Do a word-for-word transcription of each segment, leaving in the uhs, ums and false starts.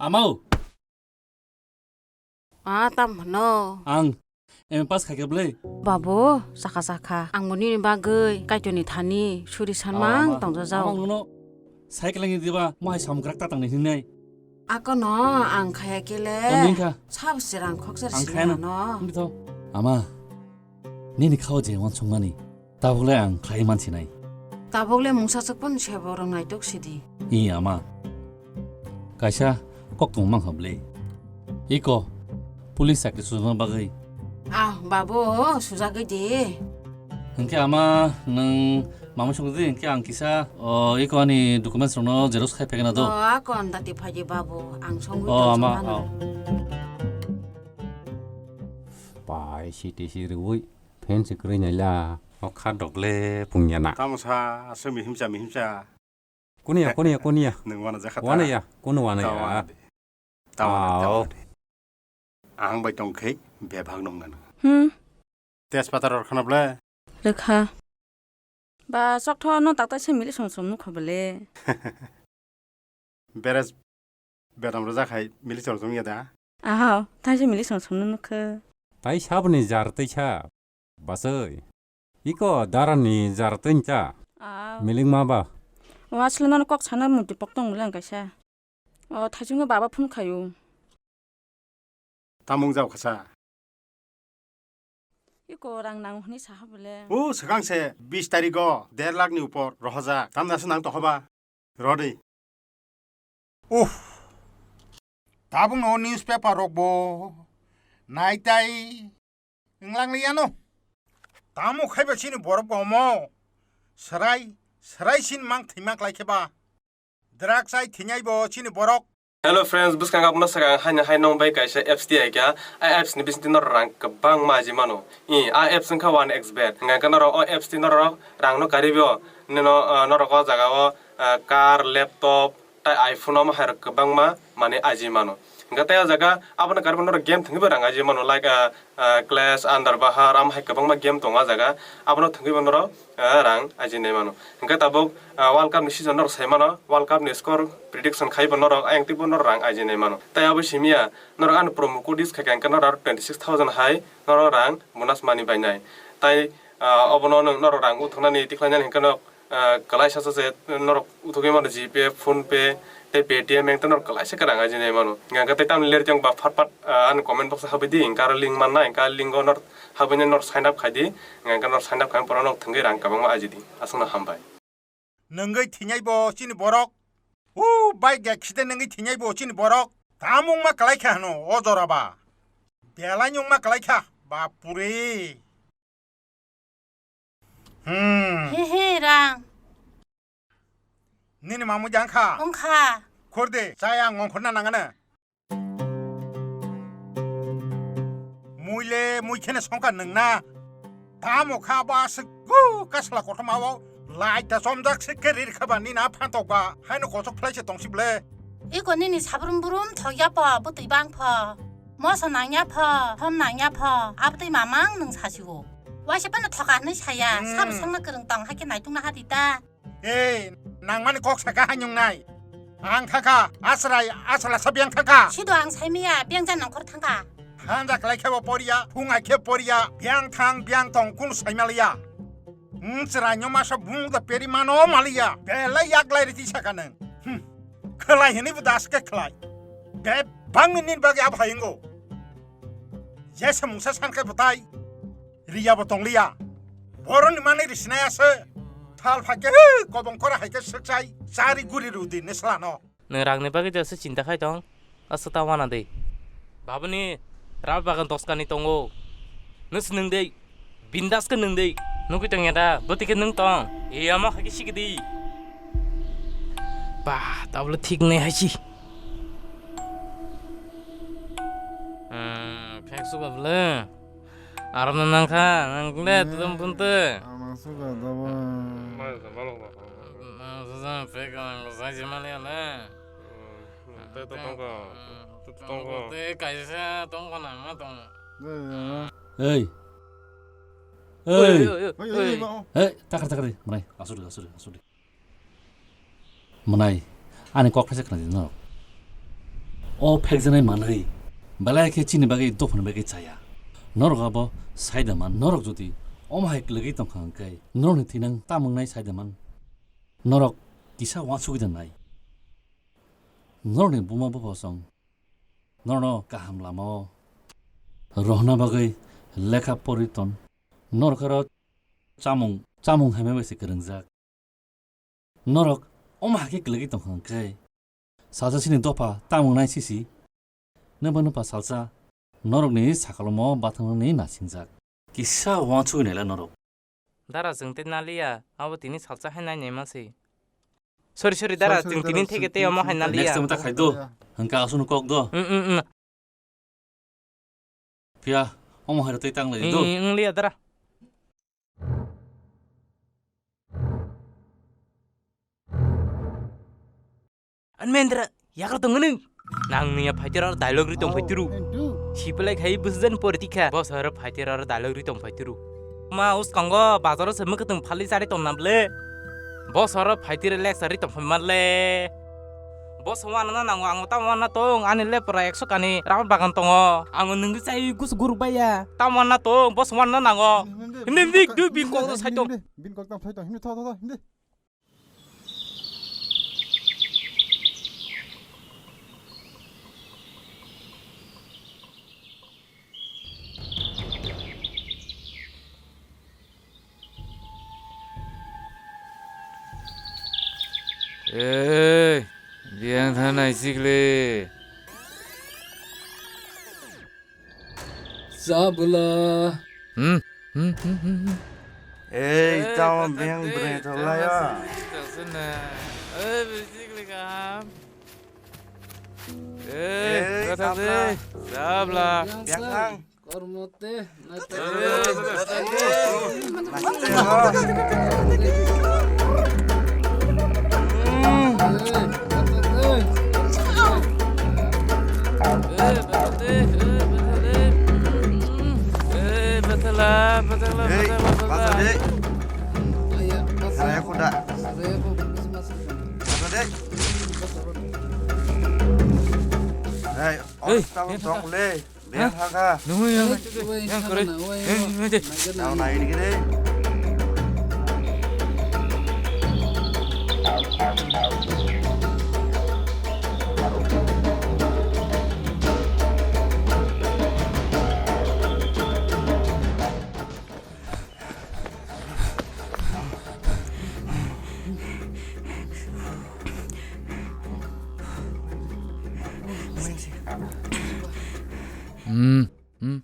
Amao. Ah, tam hwno. Ang M A pass khaikha bwle. Babu, sakha sakha. Ang bo nini bagwi Kaitorni thani suri sanmang tongjajak. Ama nono cycle ni diba, mo hai samung kwrak ta tangni hinwi. Akono ang khaya kele. Tongwi kha. Sabo se rang khoksa ang khaya no. Sinano. Hindi to. Ama, nini khao je wansukmani. Tabukle ang khlai mansinai. Tabukle mungsa chukpun sebo rwngnai tok sidi. I ama. Kaisa kok tong mang hable. Iko police chakri sujama bagwi. Ah, babu, sujagwi di. Hingke ama nang mamung sungdi hingke ang kisa, o, iko ani documents rokno xerox khai pegena do. O, akon dati phaji babu, ang songwi. O, ama, o. Pai siti si rwi. Phen se kwrwi naila, o kha dok le pungya na. Tamo sa, aswk mihimsa, mihimsa. Kuniya, kuniya, kuniya. Nwng wana jakha ta. Wana ya, kunu wana ya. Ta wana de. Ta wana de, ta wana de. Ahang bai tong khai, bebak nong nang. Hmm. Tejpata ror khana ble. Rekha. Ba, soktho no takta se mili som som nukha bele. Beres bedam rwjak hai mili chom chom ya da? Aho, thaisa mili chom chom no nukha. Tai saboni jar tei sa, basai. Iko darani jar tei cha. Aw. Milik ma ba. O asle nono kok sana muti pok tong muli ang kaisa. O thaichungo baba phone khayo. Tamung jao khasa. Iko rang nang hwnwi saha bole. O swkang se bis tarikh o der lakh ni upor rohojak. Tamna se nang tokhoba. Rodi. Uff. Tabuk no newspaper rok bo nai tai wnglang liya no. Tamo khaiba chini borok bo omo. Serai, serai sin mang thwima klai khe ba. Drugs ai thinai bo chini borok. Hello friends, bwskang abono swkang haino hai nong bai kaisa apps tiyai kha. A apps ni bisingtwi norok rang kwbangma aji mano. I, a apps wngkha one X bet. Hwnka khe norok o apps twi norok rang no karwi bo. Nino, ah, norok o jaga o, ah, car, laptop, tai iPhone omo hai rok kwbangma manwi aji mano. Hwnka tei o jaga abono karwi bo norok game thwngwi bo rang aji mano, like, ah, ah, Clash, Under Bahar, amo hai kwbangma game tongo o jaga. Abono thwngwi bo norok, ah, rang ajinai mano. Hwnkhe tabuk, ah, World Cup ni season norok sai mano, World Cup ni score prediction khai bo norok, ayang twi bo norok rang ajinai mano. Tai abo simi ya, norok ano promo code use khai kha hwnkhe norok twenty six thousand hai norok rang bonus mani bainai. Tai, ah, obono nwng norok rang uthoknani tikhlainani hwnkhe norok, ah, kwlaisa se norok uthogwi mano GPay, PhonePe, tei Paytm, ang tei norok kwlaisa kwrang ajinai mano. Hwnkhe tei tamni ler jang ba phat phat, ah, ani comment box o habwi di, hwnkhe aro link manna, hwnkhe link o norok habwini norok sign up khai di, hwnkhe norok sign up khai pora norok thwngwi rang kwbangma aji di. Aswkno hambai. Nwngwi thinai bo chini borok. U bai ge khide nwngwi thinai bo chini borok. Tamung ma kwlai kha hano o jora ba. Belai nyung ma kwlai kha. Bapure. Hmm. He he, rang. Nini mamu jang kha? Wng kha. Khor de, chaya ngong khorna nangana. Mui le mui khene songkha nwng na. Tamo kha ba se gu kasla kothoma o. Lai ta chomjak se ke rir kha ba nini a phantok ba. Haino kochok phlai se tong si ble. Iko nini sabrum brum thok ya pho, bwtwi bang pho. Moso nang ya pho, hom nang ya pho, abtwi mamang nwng sasi o. Waisa phano thoka hinwi saya, hmm, sabo songna kwrwng tong hai khe naitukna hadi ta. Ei, nangmani kok saka hanyung nai. Ang thangkha, asrai, asra sa biyang thangkha. Sido ang saimiya, biyang jan nongkhor thangkha. Hanja klai khe bo poriya, phung ai khe poriya, biyang thang, biyang tong kunu saimaliya. Wng chwraino masa bung da peri mano maliya. Belai yak lai riti saka nang. Hmm. Khlai hini bo das khe khlai. Bebang ni nini bagwi abo hai wngo. Jesa mungsa san khe bwtai. Riya bo tongliya. Boroni manwi risinai ase. Thal phai khe kobong kora hai khe swkchai. Chari guri rudi neslano. Nwng rangni bagwi jesa chinta khai tong. Aswk ta wana de. Babuni rubber bagan doskani tongo. Nwng se nwng de. Bindas khe nwng de. Nugwi tongya da. Bwtwi khe nwng tong. E ama hai khe sikidi. Ba, tablo thik nai hai si. Hmm, phek suka bwle. Aram na nang kha, nang le, hmm, tudum punte. Ang nang suka da ba. Nang suka phek nang sai jimani ale. Hmm, tei to tongkha. Hmm, tei to tongkha. Tei kaisa tongkha na ma tong. Ei. Ei, ei, ei, ei. Ei, takar, takar di. Mwnai, asuri, asuri, asuri. Mwnai, ani kok thaisa khna di no. O phekjaknai manwi belai khe chini bagwi dophani bagwi chaya. Norok abo saida man, norok jodi omo hai kwlwgwi tongkha hwnkhe norokni thwinang tamo wngnai saida man. Norok kisa uansugwi da nai. Norokni buma bupha song norokno kaham lamao rohorna bagwi lekha pori ton. Norok aro chamung, chamung hamya bai se kwrwngjak. Norok omo hai khe kwlwgwi tongkha hwnkhe salsa chini dopha tamo wngnai sisi. Nwng bo nwpha salsa norokni sakalomo bathangnani nasingjak. Kisa uansugwi naila norok. Dara, chwng tei naliya, abo tini salsa hai nainai ma se. Sorry, sorry, dara, sorry, sorry, chwng tini theke tei omo hai naliya. Next time ta khai do. Hwnkha aswkno kok do. Mm, mm, mm. Phiya, omo hai rw tei tang lai do. Mm, mm, mm, liya, dara. An Mendra, yakar tong nung. Nang niya fighter or dialogue ri tong fighter. Sipelai khai busjan politika. Boss or fighter or dialogue ri tong fighter. Ma us kongo bazar se muktung phali sari tong nam le. Boss or fighter lecture ri tong phai mar le. Boss wana na nango, ang ta wana tong, ani le pura ekso kani ramat bagan tongo. Ang nungri chai gus guru baya. Ta wana tong, boss wana na nango. Hindi, hindi, hindi, du bin kok do sai tong. Bin kok tang sai tong, hindi, tho, tho, tho, hindi. Ei, biyang thanai sikle. Sabla. Hmm? Hmm, hmm, hmm, hmm. Ei, ei, tamo beng bre to laya. Ei, bisi klik kaham. Ei, ei, kata sabla. Sabla. Beng thang. Kormote. Hey, hey, tamo tong le. Hah? Nungwi yang, yang kore. Yang, yang, yang. Yang naik dikit deh. Hmm, hmm.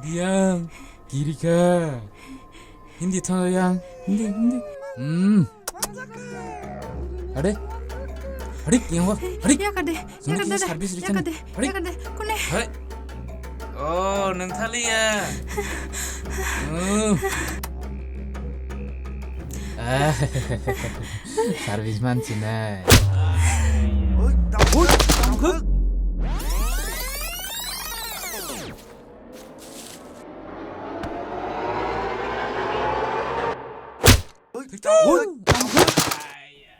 Biyang, kirika. Hindi thang yang, hindi, hindi. Hmm. Ade? Ade, yang wa, ade. Yakade, yakade, service yakade, yakade, kune. Hai. Oh, nang thaliya. Oh. Ah, service man sinai. Oi, tam-, oi, tam-,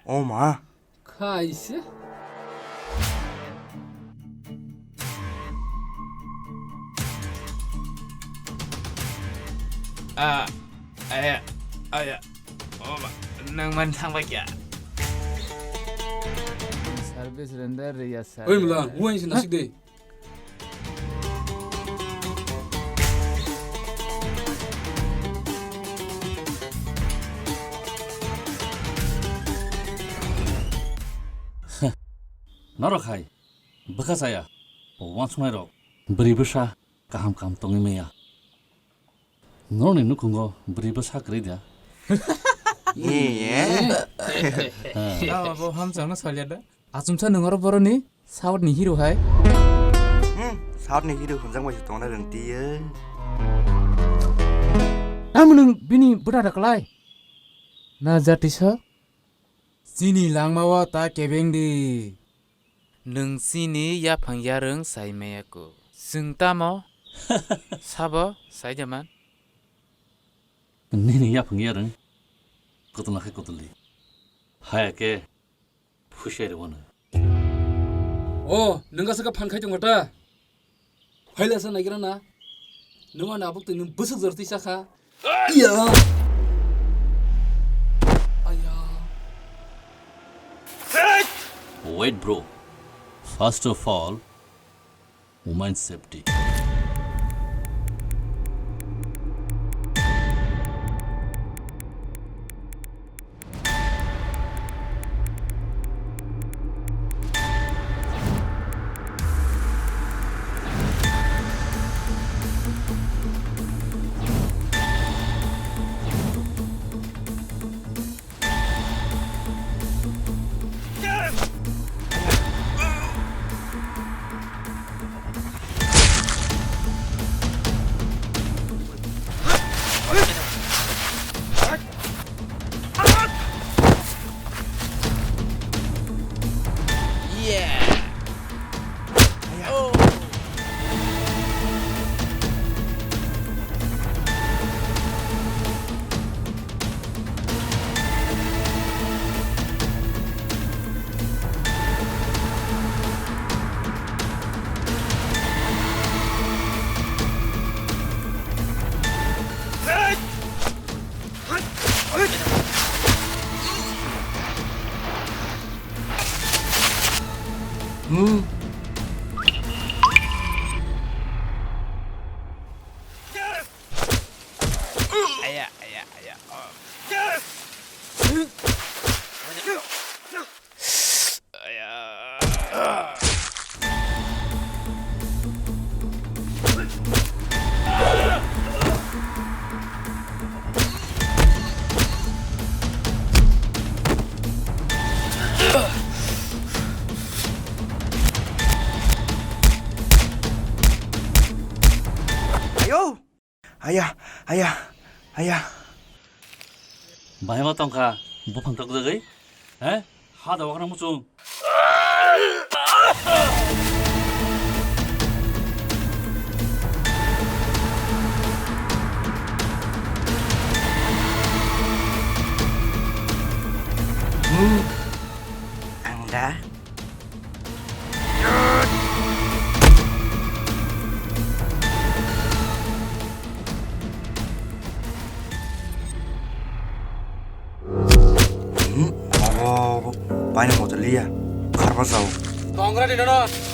Oh ma. Khaise. Ah, aya, aya. Oh ma, nang man thang ba kya? Service render ya sir. Oi mla, uain sin nasik de. Norok hai bwkha chaya, wansuknai rok, bwrwi bwsa kaham kaham tongwi maya. Norokni nukhungo bwrwi bwsa kwrwi da? Ye, ye. Tamo bo hamjakno salya da? Achomsa nwng oro boroni South ni hero hai. Hmm, South ni hero hwnjakma se tongna rwng twi. Tamo nwng bini bwda da kwlai? Na jati sa? Chini langmao ta kebeng di. Nwng chini yaphang yarwng sai maya ku. Chwng tamo? Sabo sai da man? Nini yaphang yarwng kotol na khe kotol di. Haya khe phusiya rwano. O, nwng aswk phan khai tongo ta? Phaila sa naigra na. Nwng ani abuk twi nwng bwswk jor twi sakha. Iya. Aya. Wait, bro. First of all, women safety. Ayo! Aya, aya, aya. Bahai ma tongkha, buphang tokjagwi? He? Ha da wakra muchung. Hmm. Ang da. Hmm, abo, abo, paina motor liya, kharpa sao. Tongra di nono.